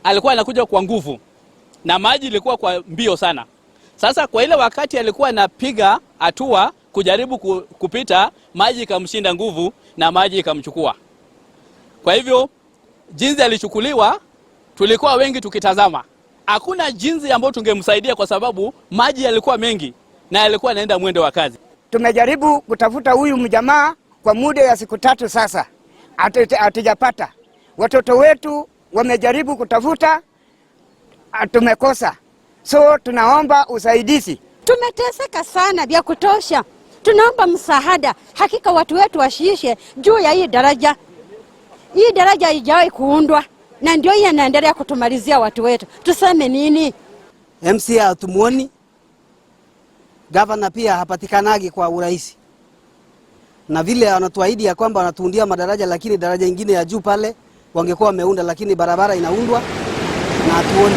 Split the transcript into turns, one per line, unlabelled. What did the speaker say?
Alikuwa anakuja kwa nguvu na maji ilikuwa kwa mbio sana. Sasa kwa ile wakati alikuwa anapiga hatua kujaribu kupita, maji ikamshinda nguvu na maji ikamchukua. Kwa hivyo jinsi alichukuliwa, tulikuwa wengi tukitazama, hakuna jinsi ambayo tungemsaidia kwa sababu maji yalikuwa mengi na yalikuwa yanaenda mwendo wa kasi.
Tumejaribu kutafuta huyu mjamaa kwa muda ya siku 3 sasa, hatujapata. Watoto wetu wamejaribu kutafuta, tumekosa. So tunaomba usaidizi.
Tumeteseka sana vya kutosha, tunaomba msaada. Hakika watu wetu washiishe juu ya hii daraja. Hii daraja haijawahi kuundwa na ndio hii inaendelea kutumalizia watu wetu. Tuseme nini?
MCA hatumuoni, gavana pia hapatikanagi kwa urahisi, na vile wanatuahidi ya kwamba wanatuundia madaraja, lakini daraja ingine ya juu pale wangekuwa wameunda, lakini barabara inaundwa na hatuoni.